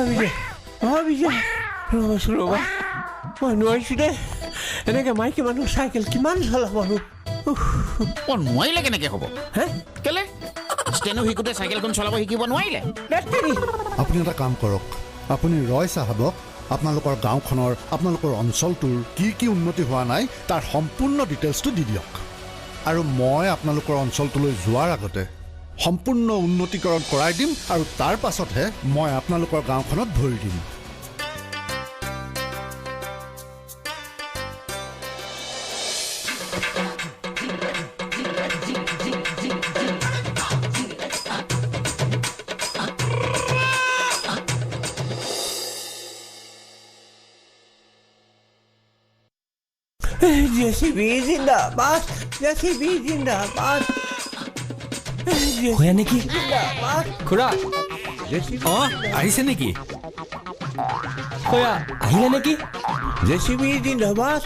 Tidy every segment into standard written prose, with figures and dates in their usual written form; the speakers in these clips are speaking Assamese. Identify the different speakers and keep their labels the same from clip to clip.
Speaker 1: বিজয়, অ বিজয়, ৰ'বাচোন ৰ'বা, মই নোৱাৰিছোঁ দেই। এনেকৈ মাইকী মানুহ চাইকেল কিমান চলাব আৰু?
Speaker 2: অ নোৱাৰিলে কেনেকৈ হ'ব?
Speaker 1: হে
Speaker 2: কেলে ষ্টেনো শিকোঁতে চাইকেলখন চলাব শিকিব নোৱাৰিলে?
Speaker 3: আপুনি এটা কাম কৰক, আপুনি ৰয় চাহাবক আপোনালোকৰ গাঁওখনৰ, আপোনালোকৰ অঞ্চলটোৰ কি কি উন্নতি হোৱা নাই তাৰ সম্পূৰ্ণ ডিটেইলছটো দি দিয়ক, আৰু মই আপোনালোকৰ অঞ্চলটোলৈ যোৱাৰ আগতে সম্পূৰ্ণ উন্নতিকৰণ কৰাই দিম, আৰু তাৰ পাছতহে মই আপোনালোকৰ গাঁওখনত ভৰি দিম।
Speaker 1: জেচিবি জিন্দাবাদ, জেচিবি জিন্দাবাদ।
Speaker 4: হয় নেকি
Speaker 5: খুৰা?
Speaker 4: অ আহিছে নেকি?
Speaker 5: খুৰা আহিলে নেকি?
Speaker 1: জেচিবি জিন্দাবাদ।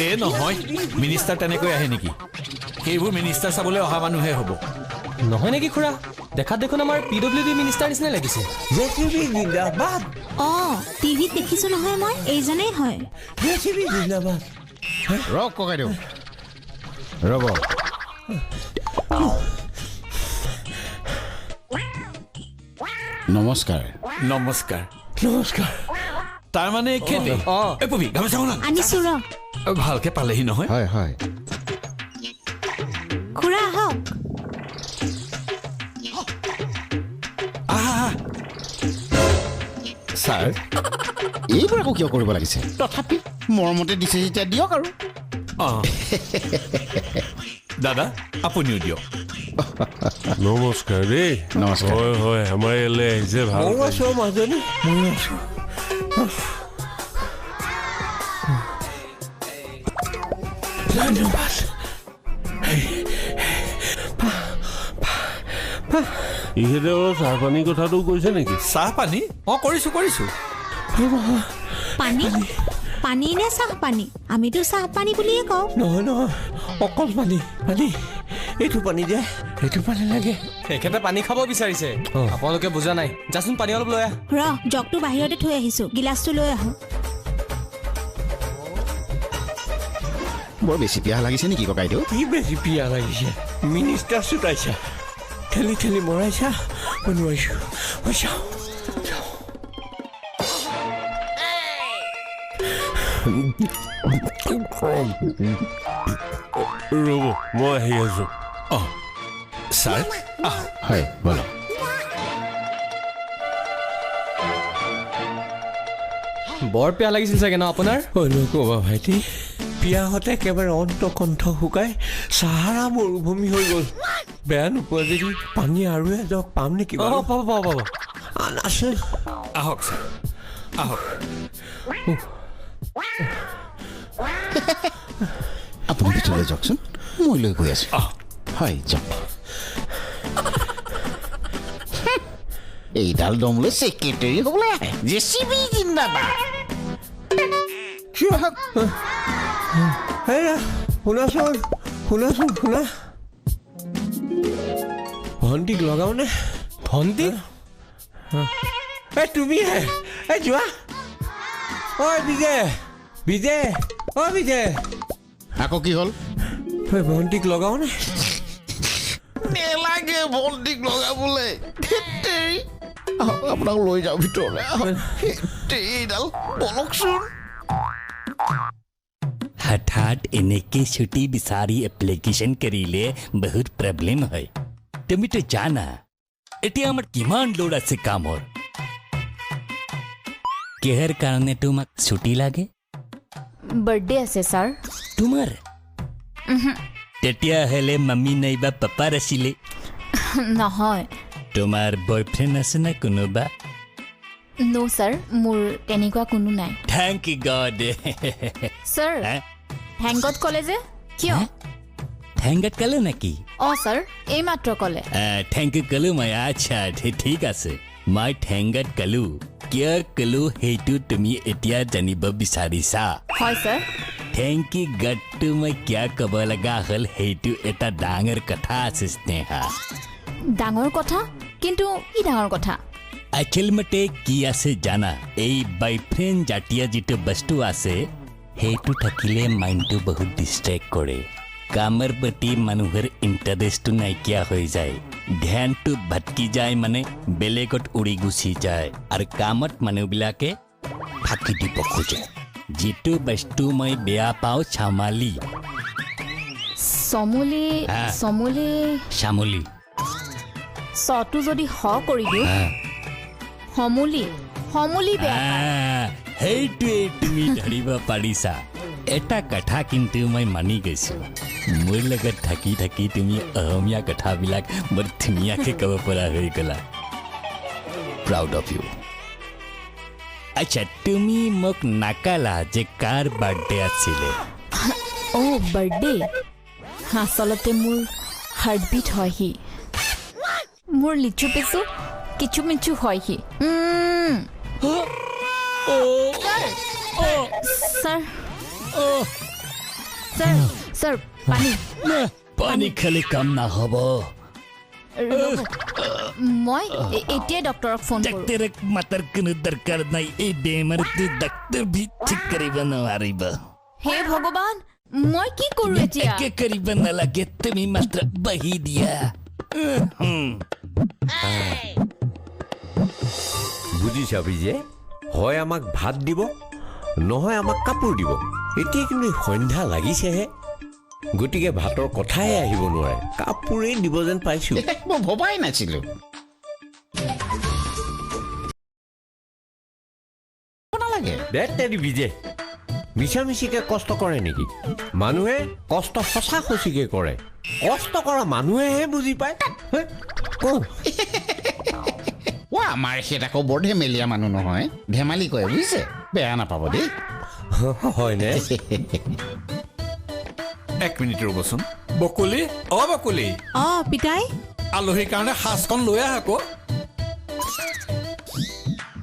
Speaker 4: এ নহয়, মিনিষ্টাৰ তেনেকৈ আহে নেকি? সেইবোৰ মিনিষ্টাৰ চাবলৈ অহা মানুহে হ'ব।
Speaker 5: নহয় নেকি খুৰা? দেখাত দেখোন আমাৰ PWD minister নিচিনা লাগিছে।
Speaker 1: জেচিবি জিন্দাবাদ।
Speaker 6: অ টিভিত দেখিছো নহয় মই, এইজনেই হয়।
Speaker 1: জেচিবি জিন্দাবাদ।
Speaker 2: ৰক ককাইদেউ, ৰ'ব। নমস্কাৰ।
Speaker 4: নমস্কাৰ।
Speaker 1: নমস্কাৰ।
Speaker 4: তাৰমানে এখেতে? এই পবি, গামোচা
Speaker 6: আনিছো ৰ।
Speaker 4: ভালকে পালেহি নহয়?
Speaker 2: হয় হয়।
Speaker 6: খুৰা আহক।
Speaker 2: ছাৰ, এইবোৰ আকৌ কিয় কৰিব লাগিছে? তথাপি মৰমতে দিছে যেতিয়া দিয়ক আৰু।
Speaker 4: দাদা আপুনিও দিয়ক।
Speaker 7: নমস্কাৰ দেই।
Speaker 2: নমস্কাৰ।
Speaker 7: হয় হয়, আমাৰ ইয়ালৈ আহিছে, ভাল।
Speaker 1: ময়ো আছোঁ মাজনী, ময়ো আছোঁ। ধন্যবাদ।
Speaker 7: ইহঁতে অলপ চাহ পানীৰ কথাটো কৈছে নেকি?
Speaker 4: চাহ পানী? অঁ কৰিছোঁ কৰিছোঁ।
Speaker 6: পানী পানী নে চাহ পানী? আমিতো চাহ পানী বুলিয়ে কওঁ।
Speaker 1: নহয় নহয়, অকল পানী। পানী, এইটো পানী যে, এইটো পানী লাগে।
Speaker 5: এখেতে পানী খাব বিচাৰিছে, আপোনালোকে বুজা নাই। যাচোন পানী অলপ লৈ আহ।
Speaker 6: ৰ, জগটো বাহিৰতে থৈ আহিছো, গিলাচটো লৈ আহো।
Speaker 2: বৰ বেছি পিয়াহ লাগিছে নেকি ককাইদেউ?
Speaker 1: কি বেছি পিয়াহ লাগিছে? মিনিষ্টাৰ চোতাইছা, ঠেলি ঠেলি মৰাইছা, মই নোৱাৰিছোঁ। মই যাওঁ।
Speaker 7: ৰ'ব, মই আহি আছো।
Speaker 4: অঁ ছাৰ আহক।
Speaker 2: হয় বলক।
Speaker 5: বৰ পিয়াহ লাগিছিল চাগে ন আপোনাৰ?
Speaker 1: নক'বা ভাইটি, পিয়াহতে একেবাৰে অন্তকণ্ঠ শুকাই চাহাৰা মৰুভূমি হৈ গ'ল। বেয়া নোপোৱা যদি পানী আৰু এজক পাম নেকি?
Speaker 5: অঁ পাব পাব পাব।
Speaker 1: আনাচোন।
Speaker 4: আহক ছাৰ, আহক।
Speaker 2: আপুনি ভিতৰলৈ যাওকচোন, মই লৈ গৈ আছো। হয় যাওক। এইডাল দম লৈ ছেক্ৰেটেৰী হ'বলৈ আহে। জেচিবি জিন্দাবাদ।
Speaker 1: শুনাচোন শুনাচোন, শুনা, ভণ্টিক লগাওনে?
Speaker 5: ভণ্টি?
Speaker 1: এই তুমিহে, এই যোৱা। ঐ বিজয়, বিজয়, অ বিজয়।
Speaker 2: আকৌ কি হ'ল?
Speaker 1: ভণ্টিক লগাওনে?
Speaker 2: নেলাগে ভণ্টিক লগাবলৈ। আপোনাক লৈ যাওঁ ভিতৰলৈ। এইডাল বলকচোন।
Speaker 8: হঠাৎ এনেকে ছুটি বিচাৰি এপ্লিকেশ্যন কৰিলে বহুত প্ৰব্লেম হয়। তুমিতো জানা এতিয়া আমাৰ কিমান লোড আছে কামৰ। কিহৰ কাৰণে তোমাক ছুটি লাগে?
Speaker 9: বাৰ্থডে আছে ছাৰ।
Speaker 8: তোমাৰ? তেতিয়াহ'লে মাম্মী নাইবা পাপাৰ আছিলে?
Speaker 9: নহয়।
Speaker 8: তোমাৰ বয়ফ্ৰেণ্ড আছে নে কোনোবা?
Speaker 9: ন' ছাৰ, মোৰ তেনেকুৱা কোনো নাই।
Speaker 8: Thank god.
Speaker 9: Sir, thank god ক'লে যে কিয়?
Speaker 8: Thank god ক'লে নেকি?
Speaker 9: অঁ ছাৰ, এইমাত্ৰ ক'লে।
Speaker 8: Thank U ক'লো মই। আচ্ছা ঠিক আছে, মই thank god ক'লো। কিয় ক'লো সেইটো তুমি এতিয়া জানিব বিচাৰিছা?
Speaker 9: হয় ছাৰ।
Speaker 8: Thank U গডটো মই কিয় ক'ব লগা হ'ল সেইটো এটা ডাঙৰ কথা আছে স্নেহা।
Speaker 9: ডাঙৰ কথা? কিন্তু কি ডাঙৰ কথা?
Speaker 8: আচলমতে কি আছে জানা, এই বয়ফ্ৰেণ্ড জাতীয় যিটো বস্তু আছে সেইটো থাকিলে মাইণ্ডটো বহুত ডিষ্ট্ৰেক্ট কৰে। কামৰ প্ৰতি মানুহৰ ইণ্টাৰেষ্টটো নাইকিয়া হৈ যায়, ধ্যানটো ভটকি যায়, মানে বেলেগত উৰি গুচি যায় আৰু কামত মানুহবিলাকে ফাঁকি দিব খোজে। যিটো বস্তু মই বেয়া পাওঁ, চামালি।
Speaker 9: চমুলি? চমুলি,
Speaker 8: চামুলি।
Speaker 9: চটো যদি হ কৰি দিওঁ, সমুলি। সমুলি বেয়া।
Speaker 8: সেইটোৱে তুমি ধৰিব পাৰিছা। এটা কথা কিন্তু মই মানি গৈছোঁ, মোৰ লগত থাকি থাকি তুমি অসমীয়া কথাবিলাক বৰ ধুনীয়াকৈ ক'ব পৰা হৈ গ'লা। Proud of you. আচ্ছা, তুমি মোক নাকালা যে কাৰ বাৰ্থডে আছিলে?
Speaker 9: অ' বাৰ্থডে আচলতে মোৰ হাৰ্টবিট হয় সি, মোৰ লিচু পেচু কিচু মিচু হয় সি। ছাৰ ছাৰ ছাৰ, পানী।
Speaker 8: পানী খালে কাম নহ'ব।
Speaker 9: মই এতিয়াই ডক্টৰক ফোন কৰোঁ।
Speaker 8: ডাক্তৰক মাতাৰ কোনো দৰকাৰ নাই, এই বেমাৰটো ডাক্তৰ ভি ঠিক কৰিব নোৱাৰিব।
Speaker 9: হে ভগৱান, মই কি কৰোঁ এতিয়া?
Speaker 8: একো কৰিব নালাগে, তুমি মাত্ৰ বহি দিয়া।
Speaker 1: বুজিছা যে হয় আমাক ভাত দিব, নহয় আমাক কাপোৰ দিব। এতিয়া কিন্তু সন্ধ্যা লাগিছেহে, গতিকে ভাতৰ কথাই আহিব নোৱাৰে, কাপোৰেই দিব যেন পাইছো।
Speaker 2: মই ভবাই নাছিলো।
Speaker 1: বিজে মিছামিছিকে কষ্ট কৰে নেকি? মানুহে কষ্ট সঁচা সঁচিকে কৰে, কষ্ট কৰা মানুহেহে বুজি পায়।
Speaker 2: আমাৰ এখেত আকৌ বৰ ধেমেলীয়া মানুহ নহয়, ধেমালি কৰে বুজিছে, বেয়া নাপাব দেই।
Speaker 1: হয়নে?
Speaker 4: এক মিনিট ৰ'বচোন। বকুলি, অ বকুলি।
Speaker 6: অ পিতাই,
Speaker 4: আলহীৰ কাৰণে সাজখন লৈ আহ আকৌ।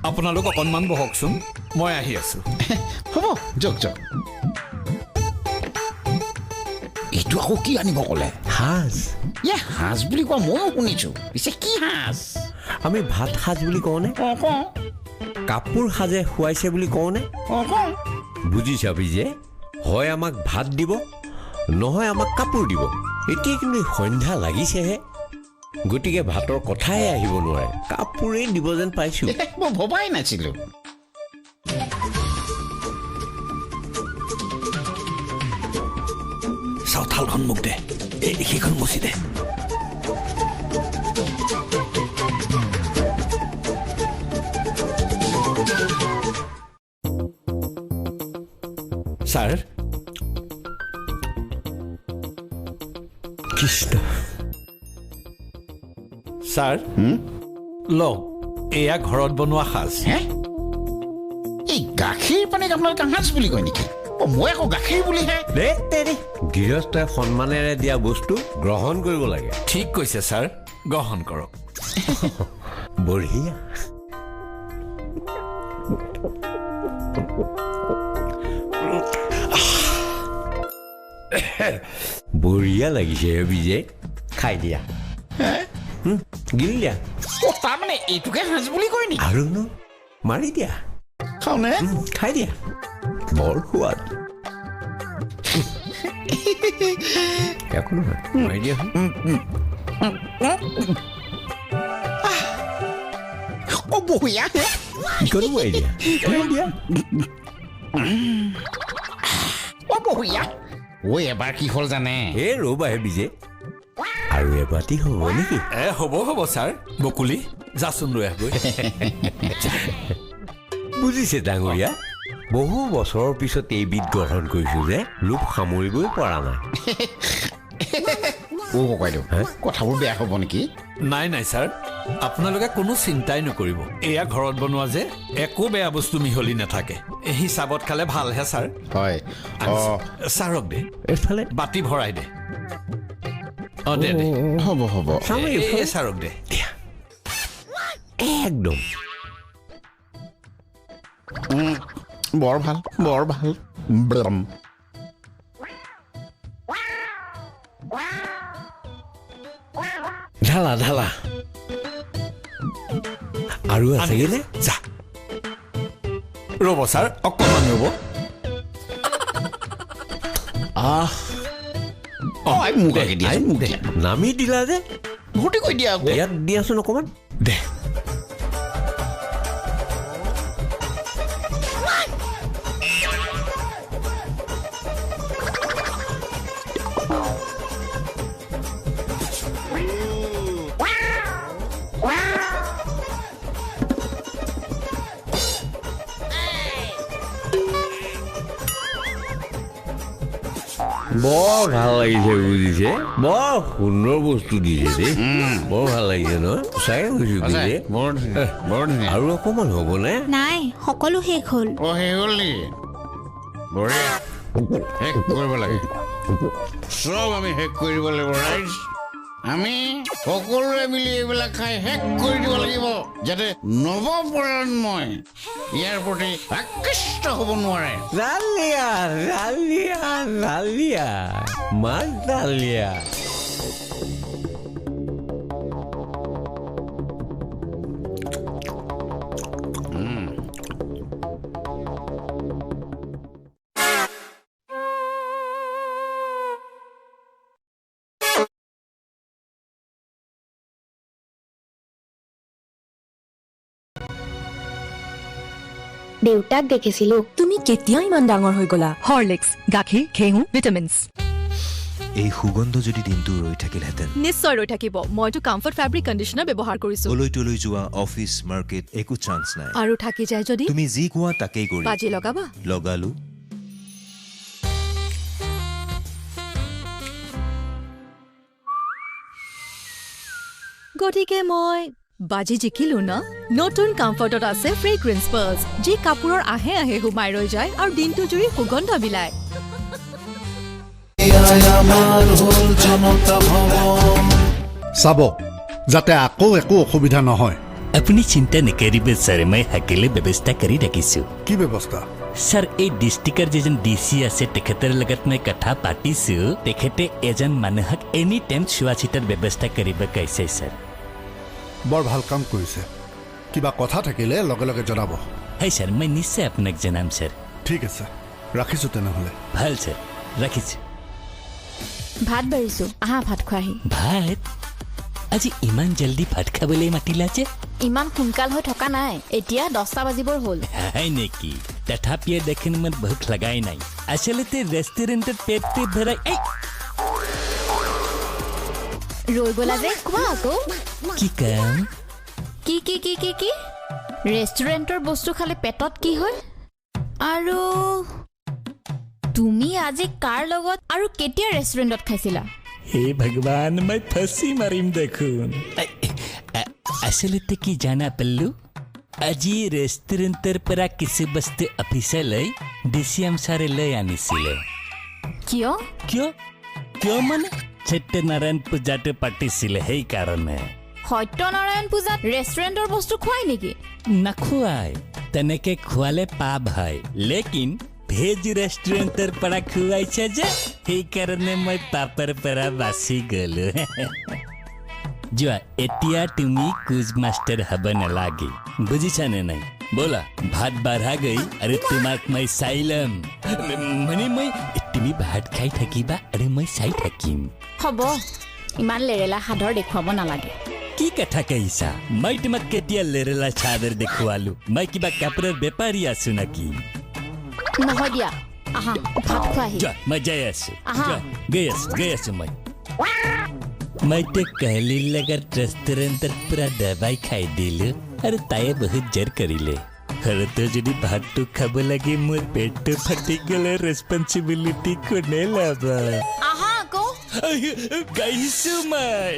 Speaker 4: আপোনালোক অকণমান বহকচোন, মই আহি আছো।
Speaker 2: হ'ব, যাওক যাওক। এইটো আকৌ কি আনিব ক'লে?
Speaker 1: সাজ।
Speaker 2: সাজ বুলি কোৱা ময়ো শুনিছো, পিছে কি সাজ?
Speaker 1: আমি ভাত সাজ বুলি কওঁনে?
Speaker 2: কওঁ।
Speaker 1: কাপোৰ সাজে খুৱাইছে বুলি কওঁনে?
Speaker 2: কওঁ।
Speaker 1: বুজিছা যে হয় আমাক ভাত দিব, নহয় আমাক কাপোৰ দিব। এতিয়া কিন্তু সন্ধ্যা লাগিছেহে, গতিকে ভাতৰ কথাই আহিব নোৱাৰে, কাপোৰেই দিব যেন পাইছো।
Speaker 2: মই ভবাই নাছিলো।
Speaker 4: চাওঁ, থালখন মোক দে, এই সেইখন মচি দে। ছাৰ।
Speaker 1: কৃষ্ণ।
Speaker 4: ছাৰ লওক, এয়া ঘৰত বনোৱা সাজ।
Speaker 2: এই গাখীৰ পানীক আপোনালোকে সাজ বুলি কয় নেকি? মই আকৌ গাখীৰ বুলিহে।
Speaker 1: গৃহস্থই সন্মানেৰে দিয়া বস্তু গ্ৰহণ কৰিব লাগে।
Speaker 4: ঠিক কৈছে ছাৰ, গ্ৰহণ কৰক।
Speaker 1: বঢ়িয়া। বঢ়িয়া লাগিছে বিজয়, খাই দিয়া, গিলি দিয়া।
Speaker 2: তাৰমানে এইটোকে সাজ বুলি কয় নেকি?
Speaker 1: আৰু নো মাৰি দিয়া।
Speaker 2: খাওঁনে?
Speaker 1: খাই দিয়া, বৰ সোৱাদ। একো নহয়, মাৰি দিয়া।
Speaker 2: বঢ়িয়া।
Speaker 1: মাৰি দিয়া, দিয়া।
Speaker 2: বঢ়িয়া। ঐ এবাৰ কি হ'ল জানে?
Speaker 1: এ ৰ'বা হে বিজয়, আৰু এবাতি হ'ব নেকি?
Speaker 4: এ হ'ব হ'ব ছাৰ। বকুলি যাচোন লৈ আহগৈ।
Speaker 1: বুজিছে ডাঙৰীয়া, বহু বছৰৰ পিছত এইবিধ গ্ৰহণ কৰিছো যে লোভ সামৰিবই পৰা নাই।
Speaker 2: অ ককাইদেউ, কথাবোৰ বেয়া হ'ব নেকি?
Speaker 4: নাই নাই ছাৰ, আপোনালোকে কোনো চিন্তাই নকৰিব। এয়া ঘৰত বনোৱা যে, একো বেয়া বস্তু মিহলি নাথাকে। হিচাপত খালে ভালহে ছাৰ।
Speaker 2: হয়।
Speaker 4: ছাৰক দে,
Speaker 1: এইফালে
Speaker 4: বাতি ভৰাই দে। অ দে দে,
Speaker 2: হ'ব হ'ব,
Speaker 4: ছাৰক দে।
Speaker 1: একদম
Speaker 2: বৰ ভাল, বৰ ভাল।
Speaker 1: ঢালা ঢালা। আৰু আছেগে নে?
Speaker 4: যা ৰ'ব ছাৰ, অকণমান ৰ'ব।
Speaker 1: আহ, নামি দিলা যে,
Speaker 2: ভৰ্তি কৰি দিয়া।
Speaker 1: ইয়াত দিয়াচোন অকণমান
Speaker 4: দে।
Speaker 1: বৰ ভাল লাগিছে বুজিছে, বৰ সুন্দৰ বস্তু দিছে দেই, বৰ ভাল লাগিছে নহয়? সঁচাকে কৈছো দেই,
Speaker 2: বৰ ধুনীয়া।
Speaker 1: আৰু অকণমান হ'বনে?
Speaker 6: নাই, সকলো শেষ হ'ল।
Speaker 2: অ, শেষ হ'ল নেকি? বঢ়িয়া, শেষ কৰিব লাগে চব, আমি শেষ কৰি দিব লাগিব ৰাইজ। আমি সকলোৱে মিলি এইবিলাক খাই শেষ কৰি দিব লাগিব, যাতে নৱপ্ৰজন্মই ইয়াৰ প্ৰতি আকৃষ্ট হ'ব নোৱাৰে।
Speaker 1: জালিয়া জালিয়া জালিয়া মাছ জালিয়া।
Speaker 10: দেউতাক দেখিছিলো।
Speaker 11: তুমি কেতিয়া ইমান ডাঙৰ হৈ গলা? হৰলিক্স, গাখীৰ, ঘেঁহু, ভিটামিনছ।
Speaker 12: এই সুগন্ধ যদি দিনটো ৰৈ থাকিলহেঁতেন।
Speaker 11: নিশ্চয় ৰৈ থাকিব। মইতো কমফৰ্ট ফেব্ৰিক কণ্ডিশ্যনাৰ ব্যৱহাৰ কৰিছো।
Speaker 12: অলৈ তলৈ যোৱা, অফিচ, মাৰ্কেট, একো চান্স নাই।
Speaker 11: আৰু থাকি যায় যদি?
Speaker 12: তুমি যি কোৱা তাকেই কৰিম।
Speaker 11: বাজি লগাবা?
Speaker 12: লগালো।
Speaker 11: গতিকে মই বাজি জিকিলো ন? নতুন কমফৰ্টত আছে ফ্ৰেগ্ৰেন্স পাৰ্লছ, যি কাপোৰৰ আহে আহে সোমাই ৰৈ যায় আৰু দিনটো জুৰি সুগন্ধ বিলায়।
Speaker 3: চাব যাতে আকৌ একো অসুবিধা নহয়।
Speaker 8: আপুনি চিন্তা নকৰিব ছাৰ, মই সকলো ব্যৱস্থা কৰি ৰাখিছোঁ।
Speaker 3: কি ব্যৱস্থা?
Speaker 8: ছাৰ, এই ডিষ্ট্ৰিক্টৰ যিজন ডি চি আছে তেখেতৰ লগত মই কথা পাতিছোঁ। তেখেতে এজন মানুহক এনি টাইম চোৱা চিতাৰ ব্যৱস্থা কৰিব কৈছে ছাৰ।
Speaker 3: বৰ ভাল কাম কৰিছে। কিবা কথা থাকিলে লগে লগে জনাব।
Speaker 8: হয় ছাৰ, মই নিশ্চয় আপোনাক জনাম ছাৰ।
Speaker 3: ঠিক আছে, ৰাখিছোঁ তেনেহ'লে।
Speaker 8: ভাল ছাৰ, ৰাখিছোঁ।
Speaker 9: ভাত বাঢ়িছোঁ, আহা ভাত খোৱাহি।
Speaker 8: ভাত? আজি ইমান জলদি ভাত খাবলৈ মাতিলা যে?
Speaker 9: ইমান সোনকাল হৈ থকা নাই, এতিয়া 10টা বাজিবৰ হ'ল।
Speaker 8: হয় নেকি? তথাপিও দেখোন মোৰ ভোক লগাই নাই। আচলতে ৰেষ্টুৰেণ্টত পেটটো ভৰাই
Speaker 9: ৰৈ গ'লা যে, কোৱা আকৌ।
Speaker 8: কি কাম?
Speaker 9: কি কি কি কি কি ৰেষ্টুৰেণ্টৰ বস্তু খালে পেটত কি হয়? আৰু তুমি আজি কাৰ লগত আৰু কেতিয়া ৰেষ্টুৰেণ্টত খাইছিলা?
Speaker 8: হে ভগৱান, মই ফাঁচি মাৰিম দেখোন। আচলতে কি জানা পল্লু, আজি ৰেষ্টুৰেণ্টৰ পৰা কিছু বস্তু অফিচলৈ ডি চি এম ছাৰে লৈ আনিছিলে।
Speaker 9: কিয়?
Speaker 8: কিয় কিয় মানে সত্যনাৰায়ণ পূজাটো পাতিছিলে সেইকাৰণে।
Speaker 9: সত্যনাৰায়ণ পূজাত ৰেষ্টুৰেণ্টৰ বস্তু খুৱাই নেকি?
Speaker 8: নাখুৱাই, তেনেকে খুৱালে পাপ হয়। লেকিন ভেজ ৰেষ্টুৰেণ্টৰ পৰা খুৱাইছে যে, সেইকাৰণে মই পাপৰ পৰা বাচি গলো। যোৱা, এতিয়া তুমি কুজ মাষ্টাৰ হ'ব নালাগে, বুজিছানে নাই? ব'লা ভাত বাঢ়া গৈ আৰু তোমাক মই চাই ল'ম। মানে মই, তুমি ভাত খাই থাকিবা আৰু মই চাই থাকিম।
Speaker 9: হ'ব, ইমান লেৰেলা সাদৰ দেখুৱাব নালাগে।
Speaker 8: কি কথা কৈছা? মই তোমাক কেতিয়া লেৰেলা চাদৰ দেখুৱালো? মই কিবা কাপোৰৰ বেপাৰী আছো নেকি?
Speaker 9: নহয় দিয়া, আহা ভাত খোৱাহি।
Speaker 8: যোৱা, মই যাই আছো। গৈ আছো, গৈ আছো মই। মইতো কালিৰ লগত ৰেষ্টুৰেণ্টত পুৰা দবাই খাই দিলো আৰু তায়ে বহুত জেৰ কৰিলে। ঘৰতো যদি ভাতটো খাব লাগে মোৰ পেটটো ফাটি গ'লে ৰেচপনচিবিলিটি কোনে ল'ব?
Speaker 9: আহা আকৌ।
Speaker 8: গাইছো মই।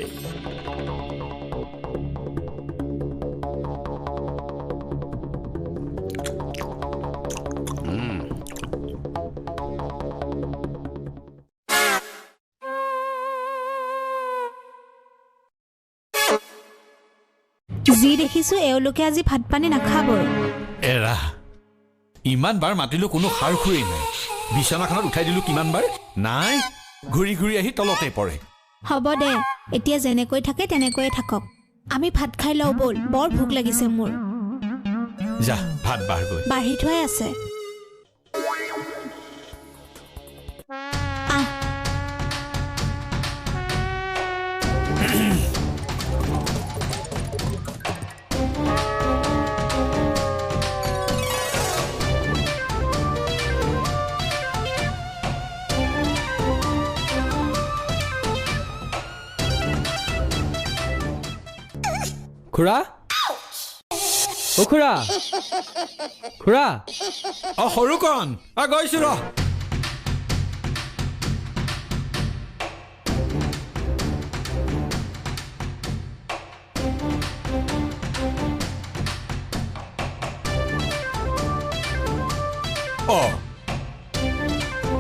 Speaker 6: যি দেখিছো এওঁলোকে আজি ভাত পানী নাখাবই।
Speaker 4: এৰা, ইমান বাৰ মাতিলো কোনো সাৰ খুৰেই নাই। বিচনাখনত উঠাই দিলো কিমান বাৰ, নাই, ঘূৰি ঘূৰি আহি তলতে পৰে।
Speaker 6: হ'ব দে, এতিয়া যেনেকৈ থাকে তেনেকৈয়ে থাকক। আমি ভাত খাই লওঁ ব'ল, বৰ ভোক লাগিছে মোৰ।
Speaker 4: যা ভাত বাঢ়গৈ।
Speaker 6: বাঢ়ি থোৱাই আছে।
Speaker 5: খুৰা, অ খুৰা, খুৰা।
Speaker 4: অ সৰুকণ, অ গৈছো ৰ। অ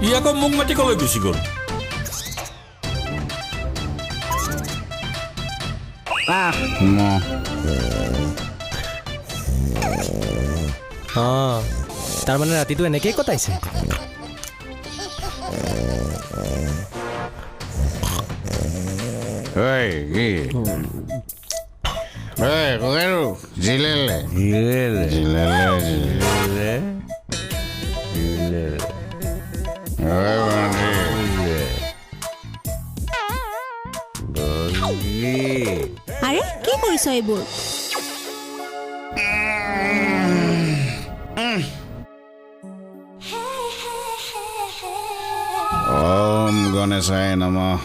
Speaker 4: ই আকৌ মোক মাতি কলৈ গুচি গ'ল?
Speaker 5: অঁ, তাৰমানে ৰাতিটো এনেকেই কটাইছে।
Speaker 6: আৰে কি কৰিছ এইবোৰ?
Speaker 2: ওম গণেশায় নমঃ।